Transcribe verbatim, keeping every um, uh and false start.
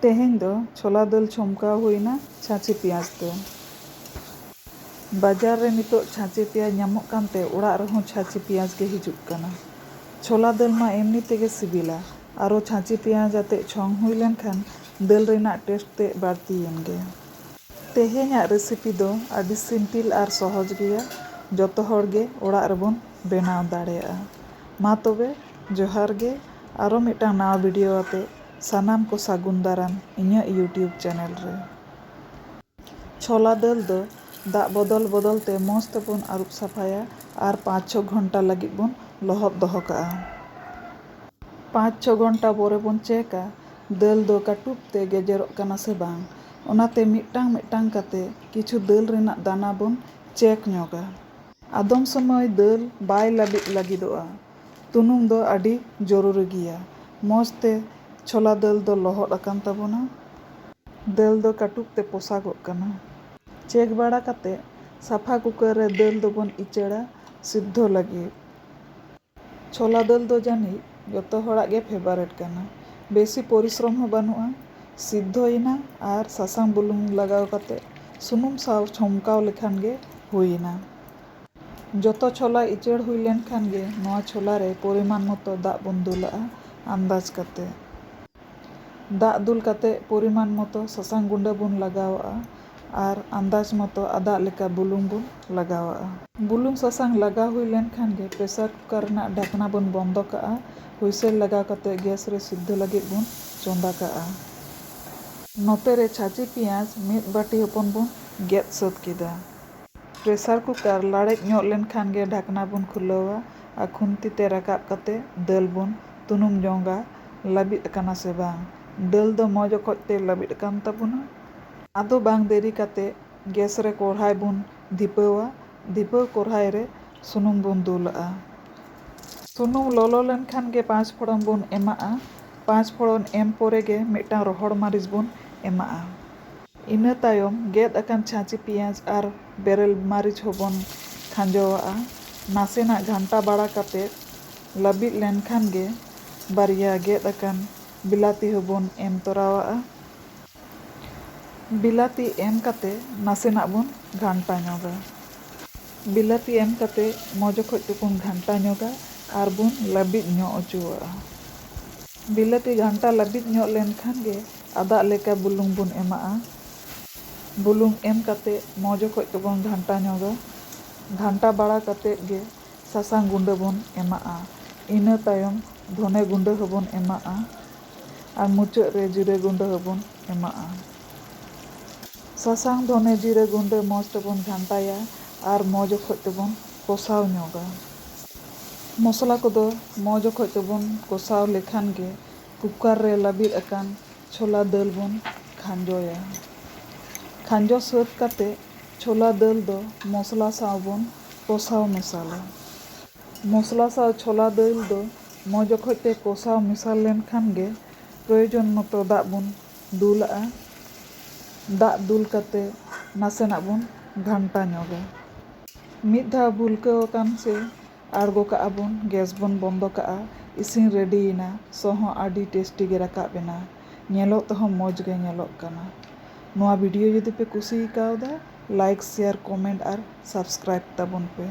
ᱛᱮᱦᱮᱧ ᱫᱚ ᱪᱷᱳᱞᱟ ᱫᱟᱹᱞ ᱪᱷᱚᱢᱠᱟᱣ ᱦᱩᱭᱱᱟ ᱪᱷᱟᱸᱪᱤ ᱯᱮᱸᱭᱟᱡᱽ ᱛᱮ᱾ ᱵᱟᱡᱟᱨ ᱨᱮ ᱱᱤᱛᱚᱜ ᱪᱷᱟᱸᱪᱤ ᱯᱮᱸᱭᱟᱡᱽ ᱧᱟᱢᱚᱜ ᱠᱟᱱᱛᱮ ᱚᱲᱟᱜ ᱨᱮᱦᱚᱸ ᱪᱷᱟᱸᱪᱤ ᱯᱮᱸᱭᱟᱡᱽ ᱜᱮ ᱦᱤᱡᱩᱜ ᱠᱟᱱᱟ᱾ ᱪᱷᱳᱞᱟ ᱫᱟᱹᱞ ᱢᱟ ᱮᱢᱱᱤ ᱛᱮᱜᱮ ᱥᱤᱵᱤᱞᱟ, ᱟᱨᱚ ᱪᱷᱟᱸᱪᱤ ᱯᱮᱸᱭᱟᱡᱽ ᱟᱛᱮ ᱪᱷᱚᱝ ᱦᱩᱭ ᱞᱮᱱᱠᱷᱟᱱ ᱫᱟᱹᱞ ᱨᱮᱱᱟᱜ ᱴᱮᱥᱴ ᱛᱮ ᱵᱟᱹᱲᱛᱤᱭᱮᱱ ᱜᱮ᱾ ᱛᱮᱦᱮᱧᱟᱜ ᱨᱮᱥᱤᱯᱤ ᱫᱚ ᱟᱹᱰᱤ ᱥᱤᱢᱯᱤᱞ ᱟᱨ ᱥᱚᱦᱚᱡᱽ ᱜᱮᱭᱟ, ᱡᱚᱛᱚ ᱦᱚᱲ ᱜᱮ ᱚᱲᱟᱜ ᱨᱮᱵᱚᱱ ᱵᱮᱱᱟᱣ ᱫᱟᱲᱮᱭᱟᱜᱼᱟ᱾ ᱢᱟ ᱛᱚᱵᱮ, ᱡᱚᱦᱟᱨ ᱜᱮ, ᱟᱨᱚ ᱢᱤᱫᱴᱟᱝ ᱱᱟᱣᱟ ᱵᱷᱤᱰᱤᱭᱳ ᱟᱛᱮ ᱥᱟᱱᱟᱢ ᱠᱚ ᱥᱟᱹᱜᱩᱱ ᱫᱟᱨᱟᱢ ᱤᱧᱟᱹᱜ YouTube ᱪᱮᱱᱮᱞ ᱨᱮ᱾ ᱪᱷᱳᱞᱟ ᱫᱟᱹᱞ ᱫᱚ ᱫᱟᱜ ᱵᱚᱫᱚᱞ ᱵᱚᱫᱚᱞ ᱛᱮ ᱢᱚᱸᱡᱽ ᱛᱮᱵᱚᱱ ᱟᱹᱨᱩᱵ ᱥᱟᱯᱷᱟᱭᱟ ᱟᱨ ᱯᱟᱸᱪ ᱪᱷᱚ ᱜᱷᱚᱱᱴᱟ ᱞᱟᱹᱜᱤᱫ ᱵᱚᱱ ᱞᱚᱦᱚᱫ ᱫᱚᱦᱚ ᱠᱟᱜᱼᱟ᱾ ᱯᱟᱸᱪ ᱪᱷᱚ ᱜᱷᱚᱱᱴᱟ ᱯᱚᱨᱮ ᱵᱚᱱ ᱪᱮᱠᱟ ᱫᱟᱹᱞ ᱫᱚ ᱠᱟᱹᱴᱩᱵ ᱛᱮ ᱜᱮᱡᱮᱨᱚᱜ ᱠᱟᱱᱟ ᱥᱮ ᱵᱟᱝ᱾ ᱚᱱᱟᱛᱮ ᱢᱤᱫᱴᱟᱝ ᱢᱤᱫᱴᱟᱝ ᱠᱟᱛᱮ ᱠᱤᱪᱷᱩ ᱫᱟᱹᱞ ᱨᱮᱱᱟᱜ ᱫᱟᱱᱟ ᱵᱚᱱ ᱪᱮᱠ ᱧᱚᱜᱟ᱾ ᱟᱫᱚᱢ ᱥᱚᱢᱚᱭ ᱫᱟᱹᱞ ᱵᱟᱭ ᱞᱟᱹᱵᱤᱫ ᱞᱟᱹᱜᱤᱫᱚᱜᱼᱟ᱾ ᱛᱩᱱᱩᱢ ᱫᱚ ᱟᱹᱰᱤ ᱡᱚᱨᱩᱨᱤ ᱜᱮᱭᱟ᱾ ᱢᱚᱸᱡᱽ ᱛᱮ ᱪᱷᱳᱞᱟ ᱫᱟᱹᱞ ᱫᱚ ᱞᱚᱦᱚᱫ ᱟᱠᱟᱱ ᱛᱟᱵᱚᱱᱟ᱾ ᱫᱟᱹᱞ ᱫᱚ ᱠᱟᱹᱴᱩᱵ ᱛᱮ ᱯᱚᱥᱟᱜᱚᱜ ᱠᱟᱱᱟ᱾ ᱪᱮᱠ ᱵᱟᱲᱟ ᱠᱟᱛᱮ ᱥᱟᱯᱷᱟ ᱠᱩᱠᱟᱨ ᱨᱮ ᱫᱟᱹᱞ ᱫᱚᱵᱚᱱ ᱤᱪᱟᱹᱲᱟ ᱥᱤᱫᱽᱫᱷᱚ ᱞᱟᱹᱜᱤᱫ᱾ ᱪᱷᱳᱞᱟ ᱫᱟᱹᱞ ᱫᱚ ᱡᱟᱹᱱᱤᱡ ᱡᱚᱛᱚ ᱦᱚᱲᱟᱜ ᱜᱮ ᱯᱷᱮᱵᱟᱨᱮᱴ ᱠᱟᱱᱟ᱾ ᱵᱮᱥᱤ ᱯᱚᱨᱤᱥᱨᱚᱢ ᱦᱚᱸ ᱵᱟᱹᱱᱩᱜᱼᱟ᱾ ᱥᱤᱫᱽᱫᱷᱚᱭᱮᱱᱟ ᱟᱨ ᱥᱟᱥᱟᱝ ᱵᱩᱞᱩᱝ ᱞᱟᱜᱟᱣ ᱠᱟᱛᱮ ᱥᱩᱱᱩᱢ ᱥᱟᱶ ᱪᱷᱚᱢᱠᱟᱣ ᱞᱮᱠᱷᱟᱱ ᱜᱮ ᱦᱩᱭᱮᱱᱟ᱾ ᱡᱚᱛᱚ ᱪᱷᱳᱞᱟ ᱤᱪᱟᱹᱲ ᱦᱩᱭ ᱞᱮᱱᱠᱷᱟᱱ ᱜᱮ ᱱᱚᱣᱟ ᱪᱷᱳᱞᱟ ᱨᱮ ᱯᱚᱨᱤᱢᱟᱱ ᱢᱚᱛᱚ ᱫᱟᱜ ᱵᱚᱱ ᱫᱩᱞᱟᱜᱼᱟ, ᱟᱱᱫᱟᱡᱽ ᱠᱟᱛᱮ᱾ ᱫᱟᱜ ᱫᱩᱞ ᱠᱟᱛᱮ ᱯᱚᱨᱤᱢᱟᱱ ᱢᱚᱛᱚ ᱥᱟᱥᱟᱝ ᱜᱩᱸᱰᱟᱹ ᱵᱚᱱ ᱞᱟᱜᱟᱣᱟᱜᱼᱟ ᱟᱨ ᱟᱱᱫᱟᱡᱽ ᱢᱚᱛᱚ ᱟᱫᱟᱜ ᱞᱮᱠᱟ ᱵᱩᱞᱩᱝ ᱵᱚᱱ ᱞᱟᱜᱟᱣᱟᱜᱼᱟ᱾ ᱵᱩᱞᱩᱝ ᱥᱟᱥᱟᱝ ᱞᱟᱜᱟᱣ ᱦᱩᱭ ᱞᱮᱱᱠᱷᱟᱱ ᱜᱮ ᱯᱨᱮᱥᱟᱨ ᱠᱩᱠᱟᱨ ᱨᱮᱱᱟᱜ ᱰᱷᱟᱠᱱᱟ ᱵᱚᱱ ᱵᱚᱱᱫᱚ ᱠᱟᱜᱼᱟ᱾ ᱦᱩᱭᱥᱮᱞ ᱞᱟᱜᱟᱣ ᱠᱟᱛᱮ ᱜᱮᱥ ᱨᱮ ᱥᱤᱫᱽᱫᱷᱚ ᱞᱟᱹᱜᱤᱫ ᱵᱚᱱ ᱪᱚᱸᱫᱟ ᱠᱟᱜᱼᱟ᱾ ᱱᱚᱛᱮ ᱨᱮ ᱪᱷᱟᱸᱪᱤ ᱯᱮᱸᱭᱟᱡᱽ ᱢᱤᱫ ᱵᱟᱹᱴᱤ ᱦᱚᱯᱚᱱ ᱵᱚᱱ ᱜᱮᱫ ᱥᱟᱹᱛ ᱠᱮᱫᱟ᱾ ᱯᱨᱮᱥᱟᱨ ᱠᱩᱠᱟᱨ ᱞᱟᱲᱮᱡ ᱧᱚᱜ ᱞᱮᱱᱠᱷᱟᱱ ᱜᱮ ᱰᱷᱟᱠᱱᱟ ᱵᱚᱱ ᱠᱷᱩᱞᱟᱹᱣᱟ ᱟᱨ ᱠᱷᱩᱱᱛᱤ ᱛᱮ ᱨᱟᱠᱟᱵ ᱠᱟᱛᱮ ᱫᱟᱹᱞ ᱵᱚᱱ ᱛᱩᱱᱩᱢ ᱡᱚᱝᱟ, ᱞᱟᱹᱵᱤᱫ ᱟᱠᱟᱱᱟ ᱥᱮ ᱵᱟᱝ᱾ ᱫᱟᱹᱞ ᱫᱚ ᱢᱚᱡᱽ ᱚᱠᱚᱡ ᱛᱮ ᱞᱟᱹᱵᱤᱫ ᱟᱠᱟᱱ ᱛᱟᱵᱚᱱᱟ᱾ ᱟᱫᱚ ᱵᱟᱝ ᱫᱮᱨᱤ ᱠᱟᱛᱮ ᱜᱮᱥ ᱨᱮ ᱠᱚᱲᱦᱟᱭ ᱵᱚᱱ ᱫᱷᱤᱯᱟᱹᱣᱟ᱾ ᱫᱷᱤᱯᱟᱹᱣ ᱠᱚᱲᱦᱟᱭ ᱨᱮ ᱥᱩᱱᱩᱢ ᱵᱚᱱ ᱫᱩᱞᱟᱜᱼᱟ᱾ ᱥᱩᱱᱩᱢ ᱞᱚᱞᱚ ᱞᱮᱱᱠᱷᱟᱱ ᱜᱮ ᱯᱟᱸᱪ ᱯᱷᱚᱲᱚᱱ ᱵᱚᱱ ᱮᱢᱟᱜᱼᱟ᱾ ᱯᱟᱸᱪ ᱯᱷᱚᱲᱚᱱ ᱮᱢ ᱯᱚᱨᱮ ᱜᱮ ᱢᱤᱫᱴᱟᱝ ᱨᱚᱦᱚᱲ ᱢᱟᱹᱨᱤᱪ ᱵᱚᱱ ᱮᱢᱟᱜᱼᱟ᱾ ᱤᱱᱟᱹ ᱛᱟᱭᱚᱢ ᱜᱮᱫ ᱟᱠᱟᱱ ᱪᱷᱟᱸᱪᱤ ᱯᱮᱸᱭᱟᱡᱽ ᱟᱨ ᱵᱮᱨᱮᱞ ᱢᱟᱹᱨᱤᱪ ᱦᱚᱸᱵᱚᱱ ᱠᱷᱟᱸᱡᱚᱣᱟᱜᱼᱟ᱾ ᱱᱟᱥᱮᱱᱟᱜ ᱜᱷᱟᱱᱴᱟ ᱵᱟᱲᱟ ᱠᱟᱛᱮ ᱞᱟᱹᱵᱤᱫ ᱞᱮᱱᱠᱷᱟᱱ ᱜᱮ ᱵᱟᱨᱭᱟ ᱜᱮᱫ ᱟᱠᱟᱱ ᱵᱤᱞᱟᱹᱛᱤ ᱦᱚᱸᱵᱚᱱ ᱮᱢ ᱛᱚᱨᱟᱣᱟᱜᱼᱟ᱾ ᱵᱤᱞᱟᱹᱛᱤ ᱮᱢ ᱠᱟᱛᱮ ᱱᱟᱥᱮᱱᱟᱜ ᱵᱚᱱ ᱜᱷᱟᱱᱴᱟ ᱧᱚᱜᱟ᱾ ᱵᱤᱞᱟᱹᱛᱤ ᱮᱢ ᱠᱟᱛᱮ ᱢᱚᱡᱽ ᱚᱠᱚᱡ ᱛᱮᱵᱚᱱ ᱜᱷᱟᱱᱴᱟ ᱧᱚᱜᱟ ᱟᱨ ᱵᱚᱱ ᱞᱟᱹᱵᱤᱫ ᱧᱚᱜ ᱚᱪᱚᱣᱟᱜᱼᱟ᱾ ᱵᱤᱞᱟᱹᱛᱤ ᱜᱷᱟᱱᱴᱟ ᱞᱟᱹᱵᱤᱫ ᱧᱚᱜ ᱞᱮᱱᱠᱷᱟᱱ ᱜᱮ ᱟᱫᱟᱜ ᱞᱮᱠᱟ ᱵᱩᱞᱩᱝ ᱵᱚᱱ ᱮᱢᱟᱜᱼᱟ᱾ ᱵᱩᱞᱩᱝ ᱮᱢ ᱠᱟᱛᱮ ᱢᱚᱡᱽ ᱚᱠᱚᱡ ᱛᱮᱵᱚᱱ ᱜᱷᱟᱱᱴᱟ ᱧᱚᱜᱟ᱾ ᱜᱷᱟᱱᱴᱟ ᱵᱟᱲᱟ ᱠᱟᱛᱮ ᱜᱮ ᱥᱟᱥᱟᱝ ᱜᱩᱸᱰᱟᱹ ᱵᱚᱱ ᱮᱢᱟᱜᱼᱟ᱾ ᱤᱱᱟᱹ ᱛᱟᱭᱚᱢ ᱫᱷᱚᱱᱮ ᱜᱩᱸᱰᱟᱹ ᱦᱚᱸᱵᱚᱱ ᱮᱢᱟᱜᱼᱟ᱾ ᱟᱨ ᱢᱩᱪᱟᱹᱫ ᱨᱮ ᱡᱤᱨᱟᱹ ᱜᱩᱸᱰᱟᱹ ᱦᱚᱸᱵᱚᱱ ᱮᱢᱟᱜᱼᱟ᱾ ᱥᱟᱥᱟᱝ, ᱫᱷᱚᱱᱮ, ᱡᱤᱨᱟᱹ ᱜᱩᱸᱰᱟᱹ ᱢᱚᱡᱽ ᱛᱮᱵᱚᱱ ᱜᱷᱟᱱᱴᱟᱭᱟ ᱟᱨ ᱢᱚᱡᱽ ᱚᱠᱚᱡ ᱛᱮᱵᱚᱱ ᱠᱚᱥᱟᱣ ᱧᱚᱜᱟ᱾ ᱢᱚᱥᱞᱟ ᱠᱚᱫᱚ ᱢᱚᱡᱽ ᱚᱠᱚᱡ ᱛᱮᱵᱚᱱ ᱠᱚᱥᱟᱣ ᱞᱮᱠᱷᱟᱱ ᱜᱮ ᱠᱩᱠᱟᱨ ᱨᱮ ᱞᱟᱹᱵᱤᱫ ᱟᱠᱟᱱ ᱪᱷᱳᱞᱟ ᱫᱟᱹᱞ ᱵᱚᱱ ᱠᱷᱟᱸᱡᱚᱭᱟ᱾ ᱠᱷᱟᱸᱡᱚ ᱥᱟᱹᱛ ᱠᱟᱛᱮ ᱪᱷᱳᱞᱟ ᱫᱟᱹᱞ ᱫᱚ ᱢᱚᱥᱞᱟ ᱥᱟᱶ ᱵᱚᱱ ᱠᱚᱥᱟᱣ ᱢᱮᱥᱟᱞᱟ᱾ ᱢᱚᱥᱞᱟ ᱥᱟᱶ ᱪᱷᱳᱞᱟ ᱫᱟᱹᱞ ᱫᱚ ᱢᱚᱡᱽ ᱚᱠᱚᱡ ᱛᱮ ᱠᱚᱥᱟᱣ ᱢᱮᱥᱟᱞ ᱞᱮᱱᱠᱷᱟᱱ ᱜᱮ ᱯᱨᱚᱭᱳᱡᱚᱱ ᱢᱚᱛᱚ ᱫᱟᱜ ᱵᱚᱱ ᱫᱩᱞᱟᱜᱼᱟ᱾ ᱫᱟᱜ ᱫᱩᱞ ᱠᱟᱛᱮ ᱱᱟᱥᱮᱱᱟᱜ ᱵᱚᱱ ᱜᱷᱟᱱᱴᱟ ᱧᱚᱜᱟ᱾ ᱢᱤᱫ ᱫᱷᱟᱣ ᱵᱷᱩᱞᱠᱟᱹᱣ ᱟᱠᱟᱱ ᱥᱮ ᱟᱬᱜᱚ ᱠᱟᱜᱼᱟ ᱵᱚᱱ, ᱜᱮᱥ ᱵᱚᱱ ᱵᱚᱱᱫᱚ ᱠᱟᱜᱼᱟ᱾ ᱤᱥᱤᱱ ᱨᱮᱰᱤᱭᱮᱱᱟ, ᱥᱚ ᱦᱚᱸ ᱟᱹᱰᱤ ᱴᱮᱥᱴᱤ ᱜᱮ ᱨᱟᱠᱟᱵ ᱮᱱᱟ, ᱧᱮᱞᱚᱜ ᱛᱮᱦᱚᱸ ᱢᱚᱡᱽ ᱜᱮ ᱧᱮᱞᱚᱜ ᱠᱟᱱᱟ᱾ ᱱᱚᱣᱟ ᱵᱷᱤᱰᱤᱭᱳ ᱡᱩᱫᱤ ᱯᱮ ᱠᱩᱥᱤ ᱠᱟᱣᱫᱟ, ᱞᱟᱭᱤᱠ, ᱥᱮᱭᱟᱨ, ᱠᱚᱢᱮᱱᱴ ᱟᱨ ᱥᱟᱵᱥᱠᱨᱟᱭᱤᱵ ᱛᱟᱵᱚᱱ ᱯᱮ᱾